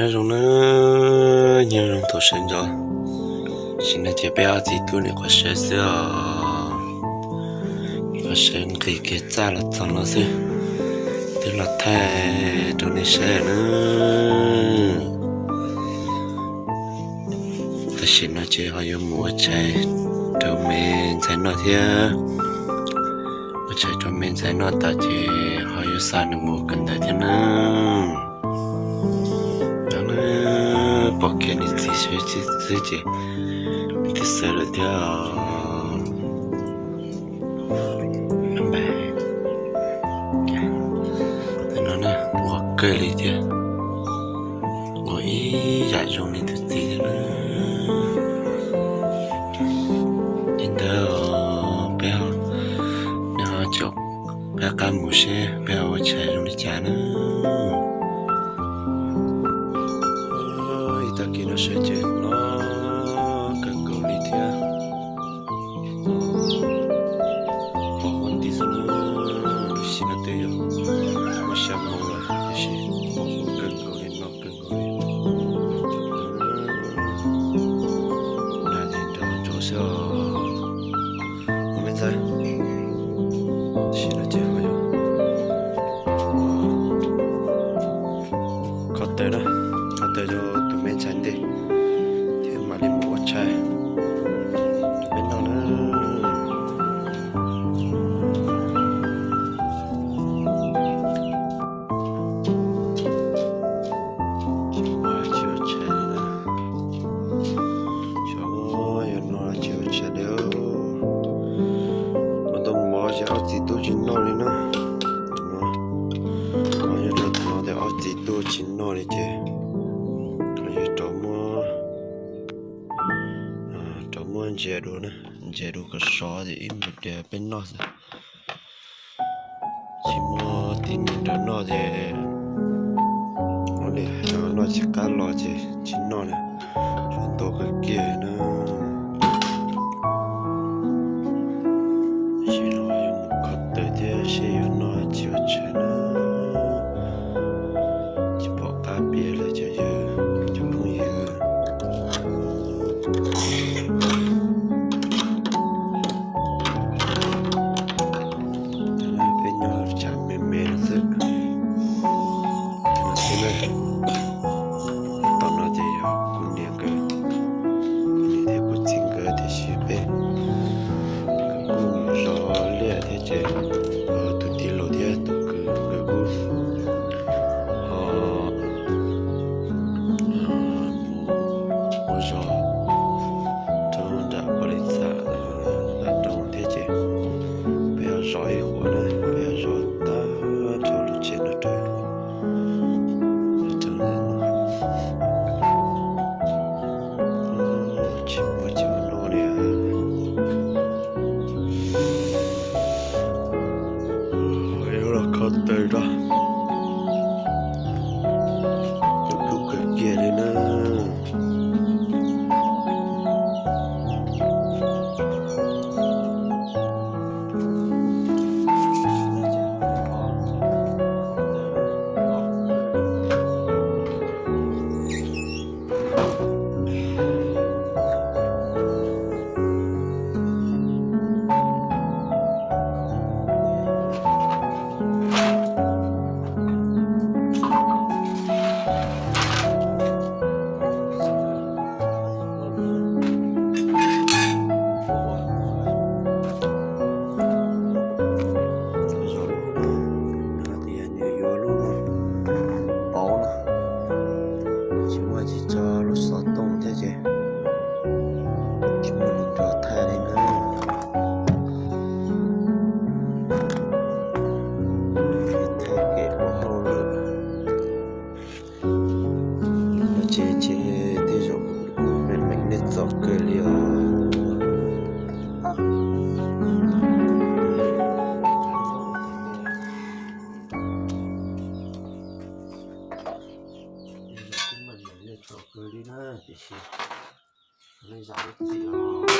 Nyob zoo na, nyob zoo thaum sawv ntxov. Tam sim no ces peb ob txiv tub nim qhuav sawv xwb os. Qhuav sawv nqis kiag txaj los txog no xwb, twb los thaij rau nej saib na. Tam sim no ces ho yuav mus ua tshais rau me ntxhais noj thiab. Ua tshais rau me ntxhais noj tas ces ho yuav xa nws mus kawm ntawv thiab na. Pom kiag niam txiv xwb ces twb xwb lawm thiab. No na, nquag kawg li thiab, nquag ib yam zoo li tus txiv thiab na. Li ntawd peb, nej ho caum peb qab mus seb peb ho ua tshais zoo li cas na. Ib tag kis no sawv ces no kawg nkaus li thiab. Pom huab nti xwb na, lub sij hawm twb yog muaj xya moos lawm tiam sis pom huab kawg nkaus li no kawg nkaus li. Nag ces nrov ntsuav xwb os. Ua me ntxhais, tam sim no ces ho yuav kho taws na, kho taws rau tus me ntxhais ntej thiab mam li mus ua tshais rau peb noj na. Tsis ua tshais li na, xyov yuav noj tsis ua tshais li. Ua ntau mov ces ob txiv tub tsis noj li na. Ua yog rau thaum no tias ob txiv tub tsis noj li ces yog rov muab, rov muab ntsia dua na, ntsia dua kom sov ces ib pliag peb noj xwb. Tsis muaj tib neeg nrog noj ces ua li noj tsis qab los ces tsis noj na, sov ntau kawg kiag na. Tam sim no yuav mus kho taws thiab seb yuav noj tsis ua tshais na. Tsis pom qab piav li cov yawg cov phooj ywg. Peb nyob tsam me me no xwb. Tom no ces yog kuv niam nkawd, kuv niam thiab kuv txiv nkawd tiam sis peb, nkawd kuj zov liaj thiab ces tus tij laug thiab tus kwv nkawd kuj ho mus ua zog rau nram ua li txam nram nroog thiab ces peb ho zov ib huam na, peb ho zov tag nrho lub tsev no rau. Tsis muaj tsis muaj noj li. Los kho taws rau, kub kawg kiag li na. Tias nws yuav lub pauv no, tsis muaj tsis tso lub xov tooj thiab ces tsis muaj neeg nrog thaij li na. Thaij kev ua hauj lwm. Lub tsev ces tej zaum kuj meem meem nej txom kawg li os. Tej zaum kuj meem meem nej txom kawg li na, tiam sis nej zam lub txim os.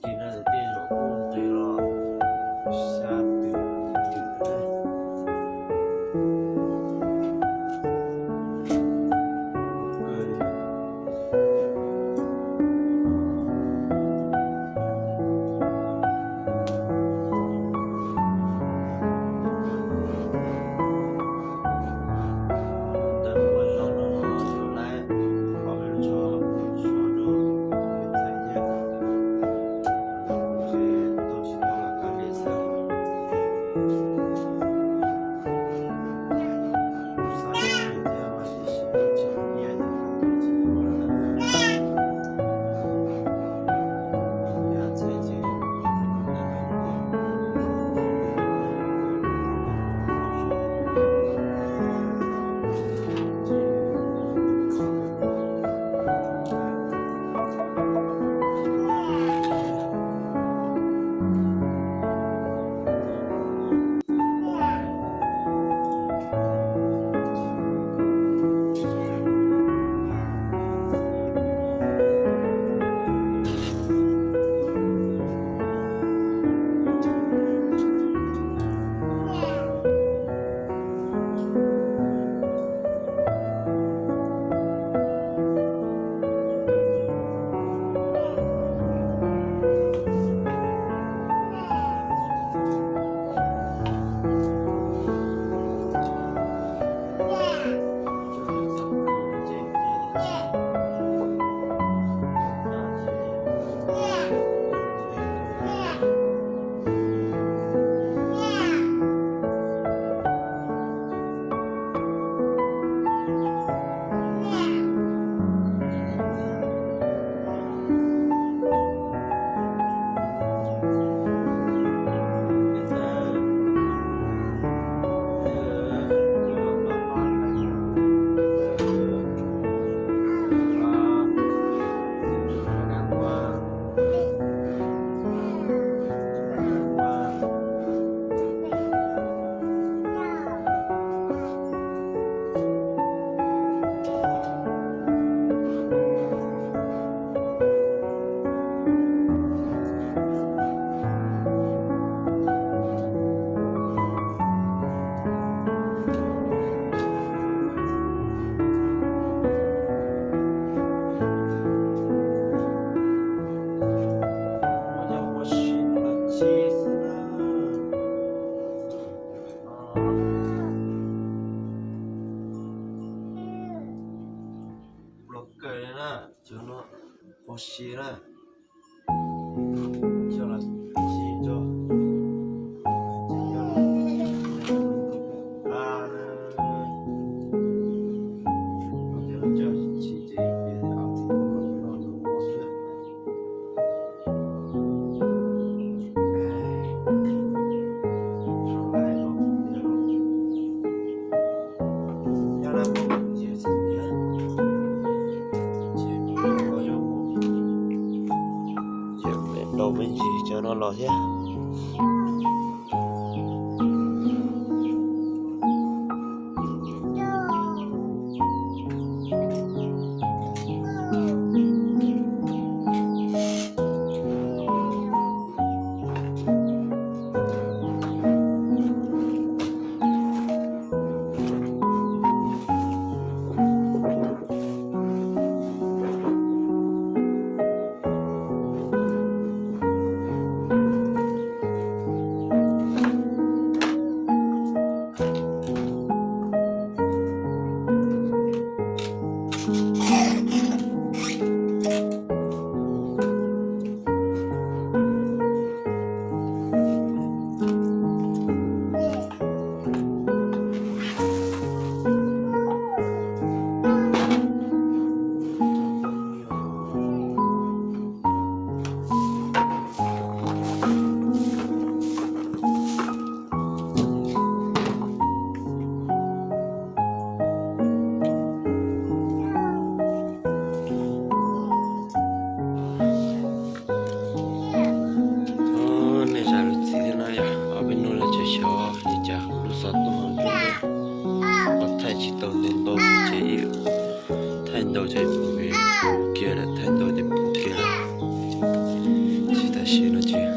Ces no tej zaum kuj nqis los xya twm twm na. Los kawg li na, cov no ua si na. Coj los tsis tso. Rau me ntsis cov no los thiab. Sim no ces